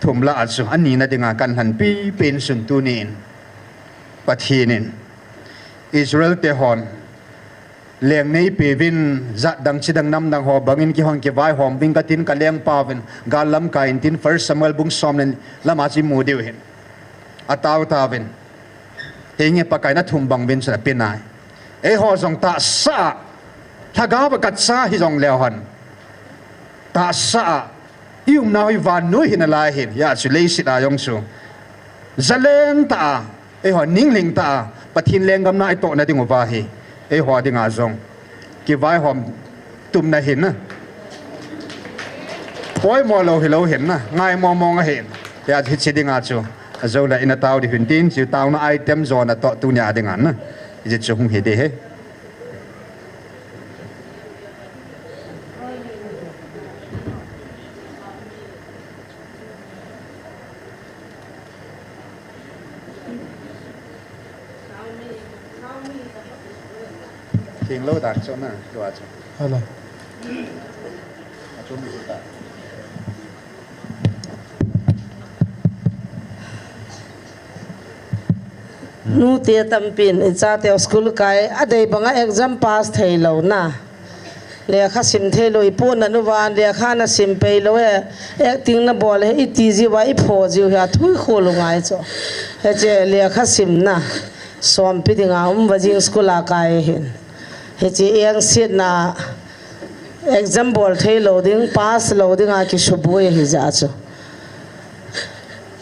thum lah a chu, anina dinga kahin lhenpi pen sun tunin, Pathen in, Israel te hon, leng neipeuvin, jat dang chi dang nam dang ho bangin keihon kivaihom uvin katin kalengpauvin, gal lamkai in tin First Samuel bung som le ni lama chu imu diu ahin. Atao tauvin. Hinge Pakaiyin athum bang uvin chun ape nai. Eiho jong tahsa a, lhagao a kacha hijongleu hen. Tahsa a, i umnau hi vannoi hi nalai hin, hijeh chun leiset a jong chu. Jaleng tah a, eiho ninglhing tah a, Pathen lenggam na itohna diuva hi. Eiho dinga jong. Kivaihom tumna hin na. Poimo lou hilou hin na. Ngaimo mong ahin. Hijeh chun hiche dinga chu. Ajou le ina tao diu hin tin chu taona item jona toh tunia dinga na. Hijeh chun hung hi ding ahi. Theng lou dan chu na, tua chu. Hello. A chu mi ta. Nute tampin, ichate school kai, adei banga exam pass thei lou na. Lekha sim thei lou, ipu nanu van, lekha na sim pei lou e, acting na bol e, iti jiu va, ipho jiu hi, athui khol u ngai chu. Hiche lekha simna, sompi dinga um vajing school a kai hin. Hiche engsetna, exam bol thei lou ding, pass lou dinga kisuboi ahi jeh chu.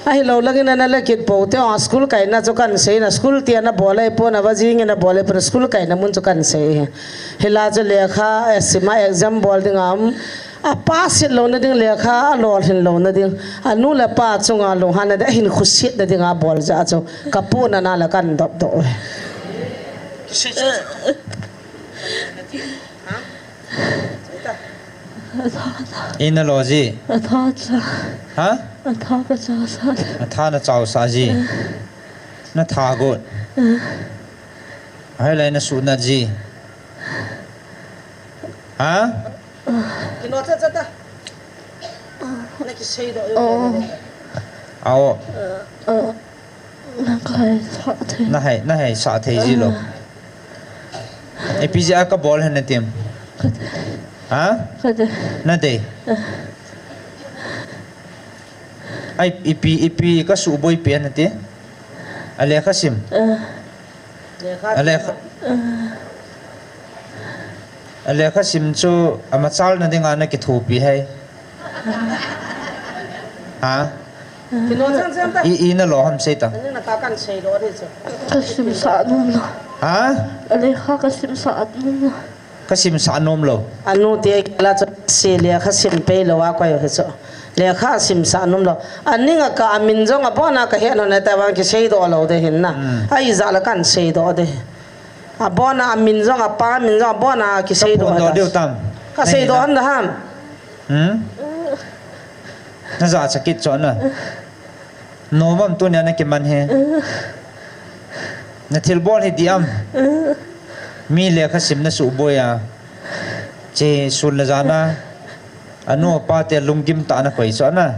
Ahilou langin ana la kit pou te, a school kaina chu kahin sei na, school tia na bol ahipon, a vajing in na bol ahipon, school kaina mun chu kahin sei hi. Hilai chu lekha, eh, sima exam bol dinga um, a pass it louna ding lekha, a lolhin louna ding. Anu le apa chunga lunghanna ding, ahin khusetna dinga bol jeh chu. Kapu nana la kahin dopdoh e. Atha, atha. Ina lo ji. Atha cha. Ha? Atha ka cha sa. Atha na chau sa ji. Eh. Na tha got. Eh. Ahileh na sunat ji. Ha? Kino cha cha ta. Na kisei doh. Oh. Ao. Eh, eh. Na hai sa thei. Na hai, na hai sa thei ji lou. Ah. Ipi jeh a kabol hen natim? Ka dei. Ha? Ka dei. Na dei. Ah. Ai, ipi, ipi kasuboi pen nati? A lekha sim. Ah. A lekha. Ah. A lekha sim chu amachalna dinga na kithopi hai. Ha? I, ina lo ham sei ta. Ka simsah nom lou. Ha? A lekha ka simsah nom lou. Ka simsah nom lou. Anu te la chu si lekha sim pei lou a koi hi chu. Lekha simsah nom lou. Aning a ka amin jong abona ka he nom na ta vang kisei doh lou de hin na. Hmm. Ai ja la kan sei doh de. Abona amin jong, apa min jong, abona kisei doh. Ka phone doh ta. Diu tam. Ka sei doh han da ham. Hmm? Na ja cha kit chu na. Nom am tunia na kiman hi. Na thilbol hi dih am. Mi lekha sim na suboi a. Che sun le jan a. Anu apa te lunggim tah na koi chu na.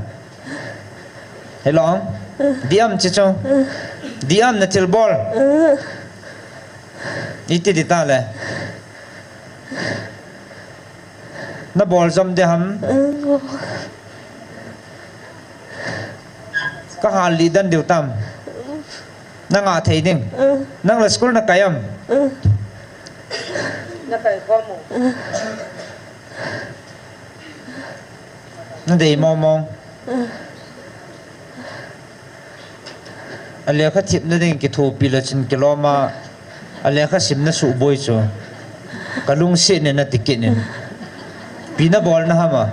Hello. Dih am chi chu. Dih am na thilbol. Iti dih ta le. Na bol jom ding ham. Ka hal lih den diu tam. Na ngah thei ding. Nang la school na kai am. Na kai khom mo? Na dei mong mong. A lekha themna ding kithopi le chun kilom a, a lekha simna suboi chu ka lungset in nati kit in. Ipi na bolna ham a?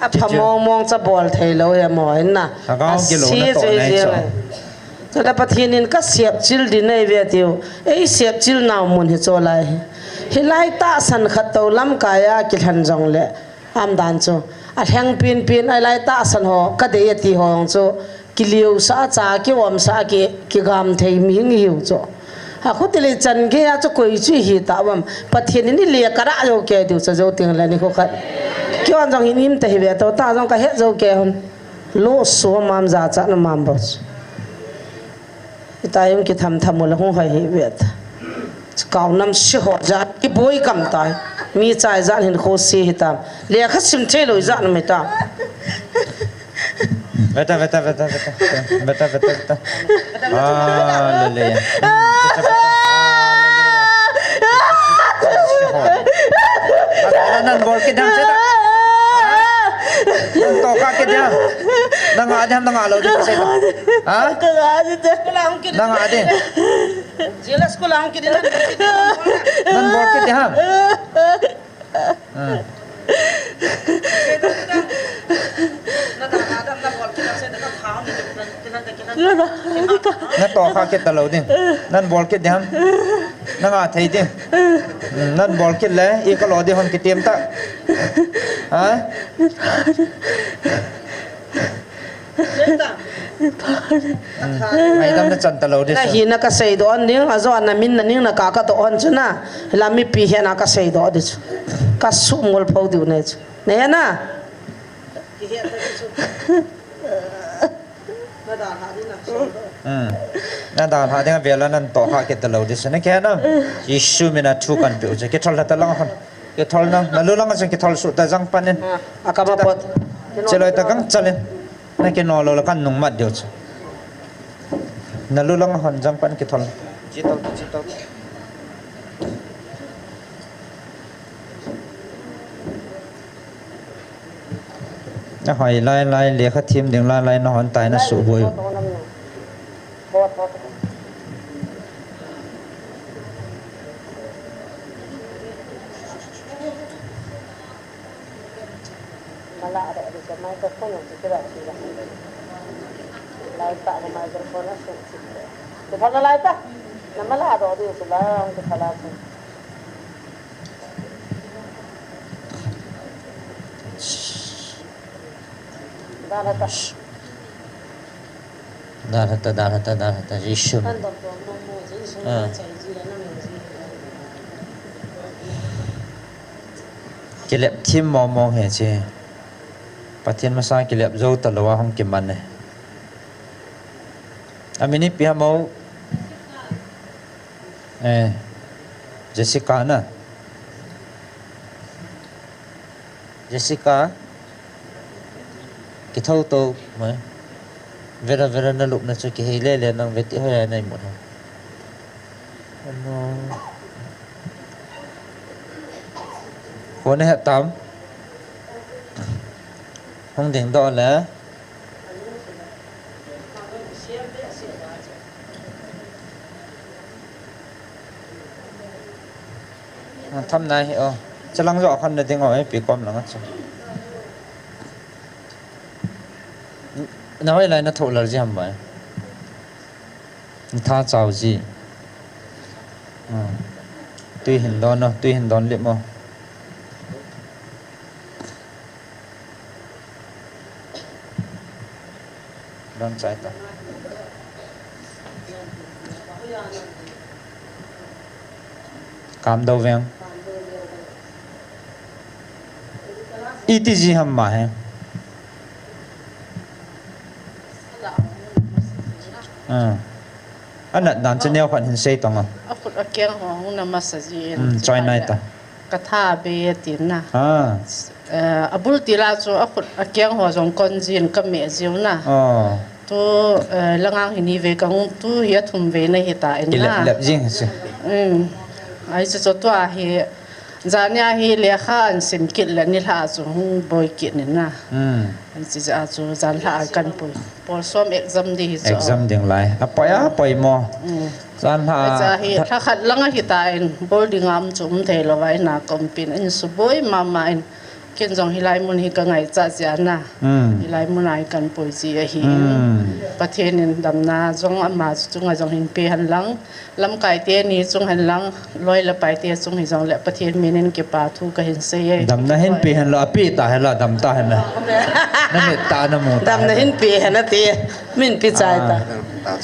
Apha mong mong cha bol thei lou hi mo in na. A gaong kilou na toh nai chu. Chule Pathen in ka sepchil ding nei ve tiu. Ei sepchil nau mun hi chu lai hi. Hilai tahsan khat tou lamkai a kilhen jong le. Aum dan chu. A lheng pen pen a lai tahsan ho ka dei ati ho chu. Kiliu sa cha, ki om sa, ki, kigam thei mi hing hiu chu. A khuti le chan gei a chu koi chu hi ta bam. Pathen in i le ka ra jo ke diu cha jo ting le ni khu khat. Ki on jong hin im ta hi ve to ta jong ka het jo ke hon. Lo so mam ja cha na mam bos. Ita yung kitham tham ula hung hai hi vet. Kau nam si ho ja kiboi kam tai. Mi chai ja hin kho si hi tam. Lekha sim che lo ja nam hi tam. Beta, beta, beta, beta. Beta, beta, beta. Ah, lele. Hmm, beta, beta. Ah, lele. Nan bol kit ding ham, seta. Nan toh kha kit ding ham. Nang a ding ham, nang a lou ding ham, seta. Ha? Nang a ding. Nan bol kit ding ham. Hmm. Na toh kha kit ta lou ding. Nan bol kit ding ham. Nang a thei ding. Hmm, nan bol kit le, i ka lo ding hon kitem ta. Ha? Ngaidam na chan ta lou ding. Na hi na ka sei doh ding, a jo na min na ning na ka ka doh hon chu na. La mipi hi na ka sei doh ding chu. Ka sumol pho diu ne chu. Ne na. Hmm. Na dalha ding a vela nan toh kha kit ta lou ding chu. Na ke na. Jesu min a thu kan pe u chu. Kithol ta lang hon. Kithol na. Na lu lang a chu kithol su ta jang pan in. A ka ma pot. Cheloi ta gang chalin. Na kino lou la kan nung mat diu chu. Na lu lang hon jang pan kithol. Ji to, ji to. Na hoi lai lai, lekha them ding lai lai, na hon tai na suboi. Mala ado di sa microphone ang sikira sila. Lai ta ang microphone ang sikira. Kita na lai ta. Na mala ado di sila ang kita la sa. Dala ta. Dalha ta, dalha ta, dalha ta, Jesu. Kan dok dok mo mo, Jesu. Ah. Chai ji la na mo ji. Kilep them mong mong hi che. Pathen masang kilep jou ta lou a hung kiman e. A min ipi ham o. Eh, Jessica na. Jessica, kithou tou mai. Vera, vera na lupna chu kihei le le nang veti hoi a nai mut ha. Ano. Kona het tam. Hung ding doh le. Tham nai hi o. Chalang jo khon na ding o, ipi kom lang a chu. Na hoi lai na thoh lal ji ham bai. Tha chau ji. Tui hin don o, tui hin don lip mo. Don chai ta. Kam dou veng. Iti ji ham ma he. Ah. Anat dan chu neo khat hin sei tong a. A khut a keng ho hung na masa ji in. Hmm, choi nai ta. Ka tha be tin na. Ah. Eh, a bul ti la chu a khut a keng ho jong kon jin ka me jiu na. Oh. Tu, eh, langa hi ni ve kang, tu hi athum ve na hita in. Ilep, na. Lep jing si. Um. Ai chu chu tua hi, jania hi lekha ahin sim kit le nilhah chu hung boi kit in na. Um. Ai chu chu janlhah a kan pui. Pol som exam di hi chu. Exam ding lai. Apoi apoi mo. Um. Janlhah. Ai chu hi lhakhat langa hita in bol ding am chu um thei lou vai na kompin in suboi mama in. Ken jong hilai mun hi ka ngaichat jeh a na. Hmm. Hilai mun a hi kan pui ji ahi. Hmm. Pathen in damna jong ama chunga jong hin pe hen lang. Lamkai teni chung hen lang. Loi le pai te chung hi jong le Pathen min in kipa thu ka hin sei e. Damna hin pe hen lang, ape ta hen lang, dam ta hen lang. Na met ta na mu ta. Damna hin pe hen lang te. Min pe chai ta. Ah.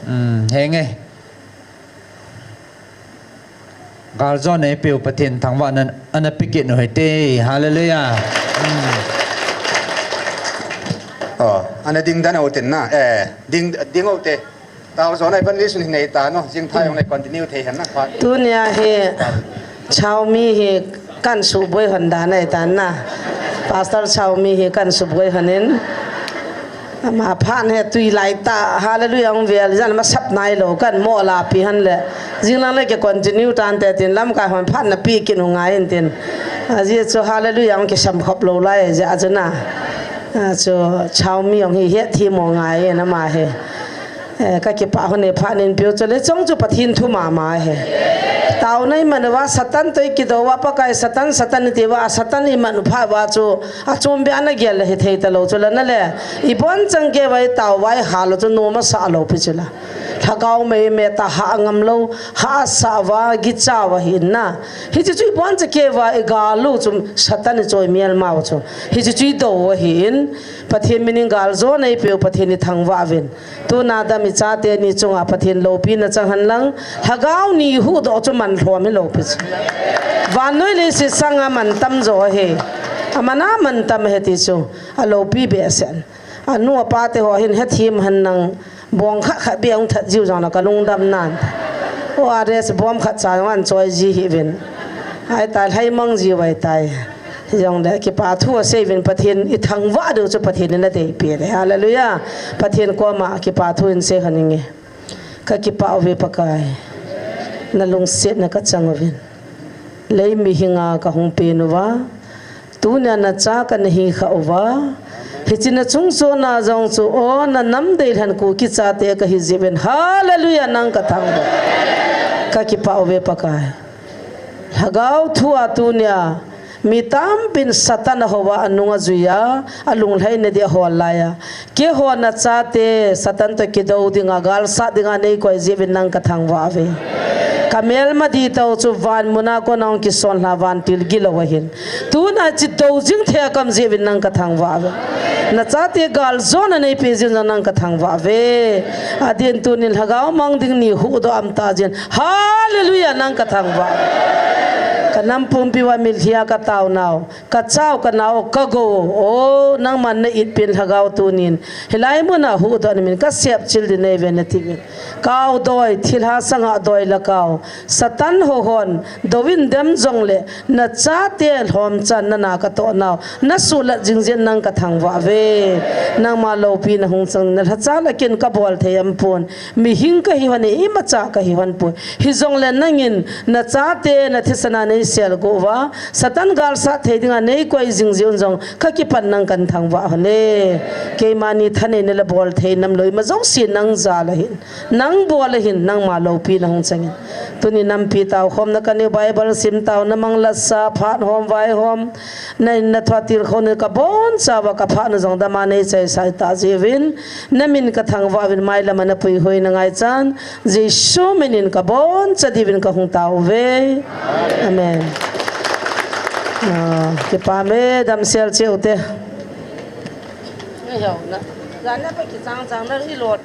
Hmm, henge. Galjona eipeu Pathen thangvahna ana pe kit u hite. Hallelujah. Hmm. Oh, ana ding dan u tin na. Eh, ding, ding u te. Tao jona evangelist ni nei ta no. Jing tha jong le continue thei hen na. Tunia hi Chaomi hi kan suboi hon dan ahi tan na. Pastor Chaomi hi kan suboi hon in. Ama phat hi tui lai ta, hallelujah, hung vel, jan masap nai lou, kan mo la pi hen le. Jing lang le ke continue tan te tin lamkai hon phat na pi kin u ngai in tin. Ajeh chu hallelujah, hung kisam khop lou lai, ajeh chu na. Achu Chaomi hung hi het thi mo ngai in ama hi. Eh, ka kipah hon e phat nin piu chu le chong chu Pathen thu mama he. Tao nei man uva Satan toh i kidou uva Pakai Satan, Satan i ti uva, a Satan i man u phat uva chu a chom bia na gel le hi thei ta lou chu la na le. I bon chang ke vai tao vai ha lou chu nom a sa lou pi chu la. Lhagao mei mei ta ha ngam lou, ha sa uva, gicha uva hi na. Hichu chu i bon chang ke uva i ga lou chu Satan i choi mial mau chu. Hichu chu i dou uva hi in. Pathen min in galjona eipeu Pathen i thangvah uvin. Tuna dam i chate ni chunga Pathen loupina chang hen lang, lhagao ni huhdoh chu man lhom hi loupi chu. Vannoi leiset sanga man tam jo ahi. Aman a man tam ahi ti chu. A loupi behseh. Anu apa te ho hin hethem hen lang bong khat khat beh hung that jiu jong la ka lungdam nan. O R S bom khat cha jong an choi ji hih uvin. Ahi ta lhaimang jiu ahi tai. Hijongle kipa thu asei uvin Pathen i thangvah diu chu Pathen in adeipi e. Hallelujah. Pathen koma kipa thu in sei kha ninge. Ka kipah uve Pakai. Na lungsetna ka chang uvin. Lei mihinga ka hung pen uva. Tunia na cha ka na hi kha uva. Hiche na chung chona jong chu o na nam deilhen Kuki chate ka hi jiuvin. Hallelujah nang ka thangvah. Ka kipah uve Pakai. Lhagao thua tunia, mi tampin Satan a houva anung ajui a, alunglhaina di ahol laiya. Keiho na chate, Satan toh kidou dinga, galsat dinga nei koi jiuvin nang ka thangvah uve. Ka melma di tah u chu van muna kona hung kison lha vantil gilou ahin. Tuna chi dou jing thei a ka um jiuvin nang ka thangvah uve. Na chate galjona nei pe jiuvin nang ka thangvah uve. Adin tunin lhagao mang ding ni huhdoh am ta jin. Hallelujah, nang ka thangvah. Ka nam pumpi uva mitlhi a ka tao nau, ka chau ka nau, ka gou. O, nangman na itpin lhagao tunin. Hilai muna huhdoh na min ka sepchil din nei ve na ti min. Kau doi, thilha sanga doi la kau. Satan houhon, douvin dem jongle, na chate lhomchan na na ka toh nau. Na sulat jing jin nang ka thangvah uve. Nangma loupina hung chang na lhacha la kin ka bol thei am pon. Mihem ka hi hon e, imacha ka hi hon poi. Hijongle nangin na chate na thisana nei sel go uva. Satan galsat thei dinga nei koi jing jiuvin jong ka kipan nang kan thangvah hon e. Keima ni thanei na la bol thei nam lou ima jouse nang jal ahin. Nang bol ahin nangma loupina hung changin. Tuni nampi tao khom na ka ni Bible sim tao na mang la sa phat hom vai hom. Na in na thua til khom ni ka boncha uva ka phat na jong dama nei chai sai ta jiuvin. Na min ka thangvah uvin mai lama na puihoi na ngai chan. Jesu min in ka boncha diuvin ka hung tao uve. Amen. Ah, kipa me damsel cheh u te. Ngai hau na. Jana pa kichang chang na i lot.